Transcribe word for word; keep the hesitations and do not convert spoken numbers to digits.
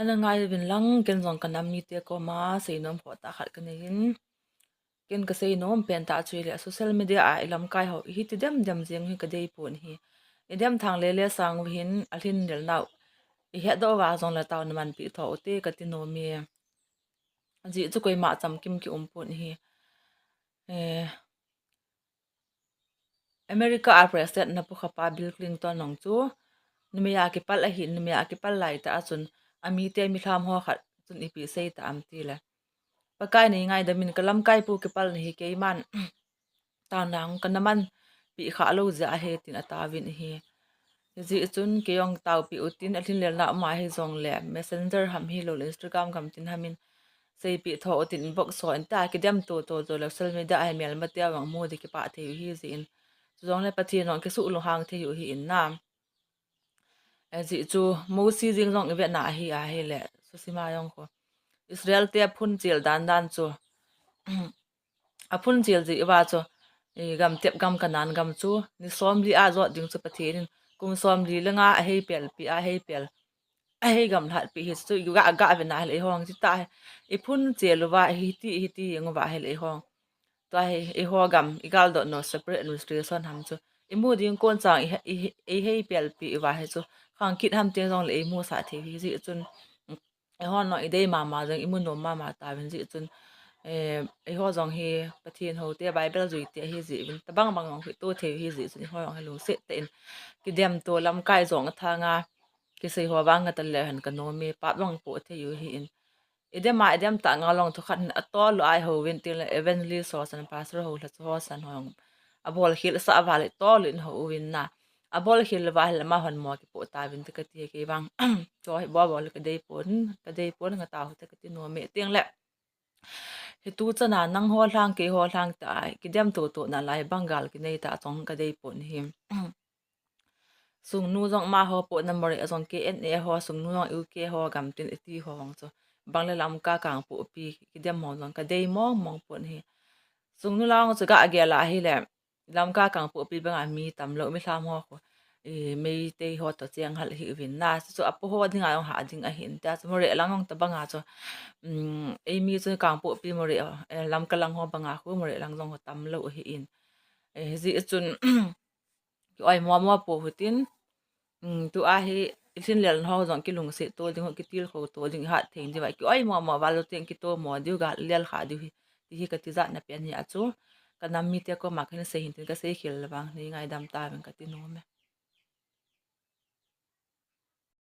Ana ngai uvin lang, ken jong ka nam mite koma seinom khoh tah khat ka nei in. Ken ka seinom pen tah chu ahile social media a i lamkai ho hi ti dem dem jeng hi ka dei pon ahi. I dem thang le le sang uva hin alhin lel nau i hetdoh uva jong le taona manpi tho ute ka ti nom e. Ajeh chu koima chamkim ki um pon ahi. Eh, America a President na pu kha pa Bill Clinton nong chu numei a kipal ahi, numei a kipal lai tah a chun amite mi lham ho khat chun ipi sei ta am ti le, Pakai nei ngaidam in, ka lamkai pu kipal na hi keiman taona ka na manpi kha lou jeh ahi tin a taovin ahi. Hijeh chun kei jong taopi utin, alhin lel nau ma hi jong le Messenger ham hilou le Instagram gam tin ham in seipi tho utin, inbox ho in ta kidem to to to le social media a hi melmate vang mu di kipah thei u hi jeh in. Chu jong le Pathen jong kisuh lunghang thei u hi in na. Ajeh chu Mosi jeng jong i vet na ahi ahile, Susima jong khu Israel te phun chel dan dan chu, a phun chel jeh uva chu, i gam tep gam Canaan gam chu ni somli a jot ding chu Pathen in kum somli le nga a hei pel pi a hei pel, a hei gam lhat pi hi chu i ga, ga ve na ahile i hong chi ta hi. I phun chel uva hiti, hiti jeng uva ahile i hong. Tua hi, eiho gam, i galdot nau separate administration ham chu i mu ding kon chang i, i, i hei pel pi uva hi chu khang kit ham teng jong le i mu sah thei hi jeh chun, eiho jong i dei mama jong i mu nom mama tauvin jeh chun, eh, eiho jong hi Pathen houte, Bible juite ahi jeh uvin, tabang bang jong hi to thei hi jeh chun, eiho jong hi lungset tah in kidem to, lamkai jong athang a, kisei ho vang ngah ta le hen ka nom e, pap jong po thei u hi in. I dem a, i dem tah ngal jong thu khat hin atol u a i hou vin tin le evangelist ho san, pastor ho lha chu ho san ho jong abol khel sah uva le tol in hou uvin na. Abol khel uva ahile amahon mo kipo tauvin ti ka ti kei vang. Chu hi bol bol ka dei pon, ka dei pon nga ta ho te ka ti nom e tin le. Hi tu chan a nang ho lhang kei ho lhang tah a kidem to to na lai bang gal kinei tah chong ka dei pon hi. Sungnu jong amaho po na Moreh a jong K N A ho, Sungnu jong U K ho gam tin iti ho vang chu. Bang le Lamka Kangpokpi kidem ho jong ka dei mong mong pon hi. Sungnu lang chu ga gel a ahile Lamka Kangpokpi bang a mi tam lou, mi lham ho khu, i, Meitei ho to cheng hal hi uvin na, chu chu apo ho ding a jong ha ding ahi in, tia chu Moreh lang jong tabang a chu, um, ei mi chu Kangpokpi Moreh, eh, Lamka lang ho bang a khu Moreh lang jong ho tam lou ahi in. Eh, hijeh chun, ki oi mo mo po hitin, um, tu a hi, i lhin lel na ho jong kilungset to ding ho, kitilkhou to ding, i hat thei diu va, ki oi mo mo val lo teng kito mo diu ga lel kha diu hi, ti hi ka ti jat na pen hi a chu, ka nam mite koma ka hin sei hin tin ka sei khel le vang, nei ngaidam tauvin ka ti nom e.